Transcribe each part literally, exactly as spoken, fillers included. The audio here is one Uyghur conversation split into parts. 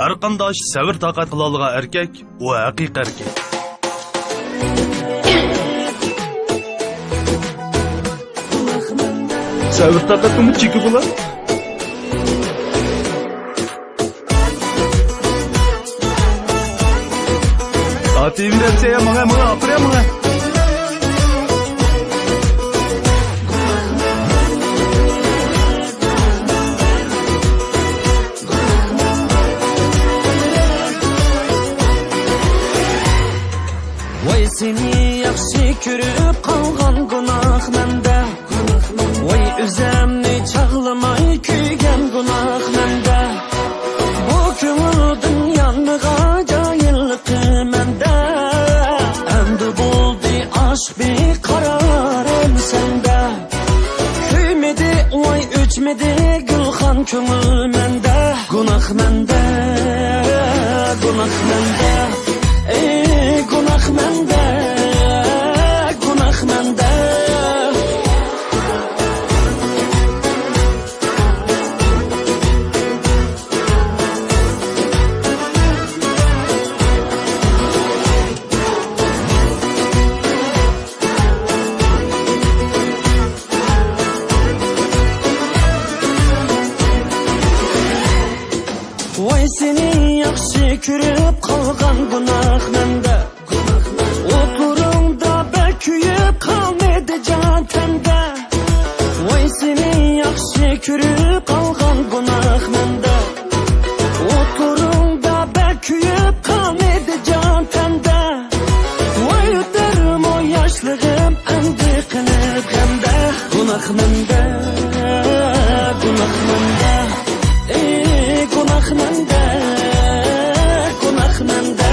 ھەرقانداش سەۋر-تاقەت قىلالىغان ئەركەك، ئۇ ھەقىقىي ئەركەك. سەۋر-تاقەتنىڭمۇ چېكى بولار. تارتىۋېرەمسەن يا ماڭا، ماڭا، ئاپىرە ماڭا. ۋاي سېنى ياخشى كۆرۈپ قالغان گۇناھ مەندە. ۋاي ئۆزۈمنى چاغلىماي كۆيگەن گۇناھ مەندە. بۇ كۆڭۈلدىن يانمىغان جاھىللىقى مەندە. ئەمدى بولدى ئاشىق بىقارارىم سەندە. كۆيمىدى، ۋاي ئۆچمىدى گۈلخان كۆڭۈل مەندە. گۇناھ مەندە، گۇناھ مەندە. ئەي گۇناھ مەندە، گۇناھ مەندە. ۋاي سېنى ياخشى كۆرۈپ قالغان گۇناھ مەندە. ئوتلىرىڭدا بەك كۆيۈپ قالمىدى جان تەندە. ۋاي سېنى ياخشى كۆرۈپ قالغان گۇناھ مەندە. ئوتلىرىڭدا بەك كۆيۈپ قالمىدى جان تەندە. ۋاي ئۆتەرمۇ ياشلىقىم ئەمدى قېنىپ غەمدە. گۇناھ مەندە، گۇناھ مەندە. ئەي گۇناھ مەندە، گۇناھ مەندە.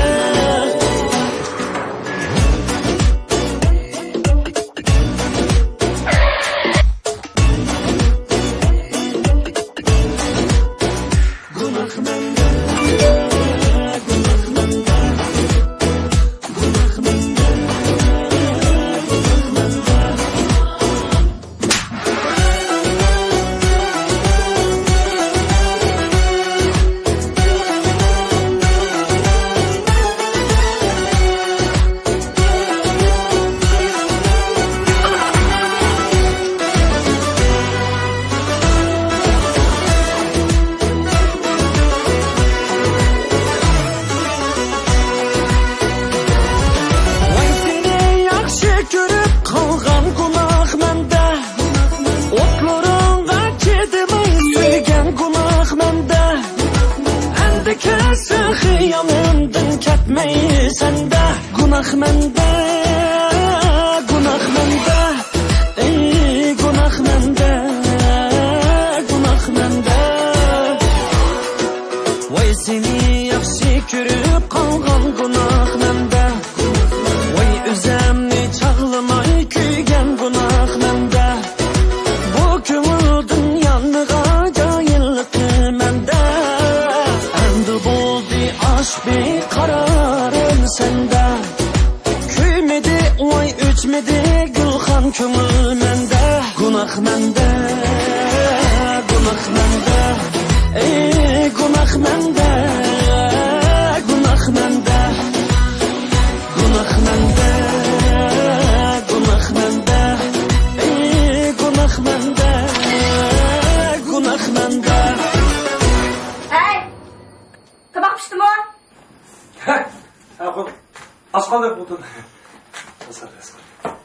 ۋاي سېنى ياخشى كۆرۈپ قالغان گۇناھ مەندە. ئوتلىرىڭغا چىدىماي سۆيگەن گۇناھ مەندە. ئەمدى كەلسە خىيالىمدىن كەتمەي سەندە. گۇناھ مەندە، گۇناھ مەندە. ئەي گۇناھ مەندە، گۇناھ مەندە. ۋاي سېنى ياخشى كۆرۈپ قالغان گۇناھ مەندە. ۋاي ئۆزۈمنى چاغلىماي كۆيگەن گۇناھ مەندە. بۇ كۆڭۈلدىن يانمىغان جاھىللىقى مەندە. ئەمدى بولدى ئاشىق بىقارارىم سەندە. كۆيمىدى، ۋاي ئۆچمىدى گۈلخان كۆڭۈل مەندە. گۇناھ مەندە، گۇناھ مەندە. ئەي گۇناھ مەندە، گۇناھ مەندە. گۇناھ مەندە، گۇناھ مەندە. ئەي گۇناھ مەندە، گۇناھ مەندە. ھەي! تاماق پىشتىمۇ؟ ھە، ھە، قوي. ئاز قالدى، خوتۇن. ئاز قالدى، ئاز قالدى.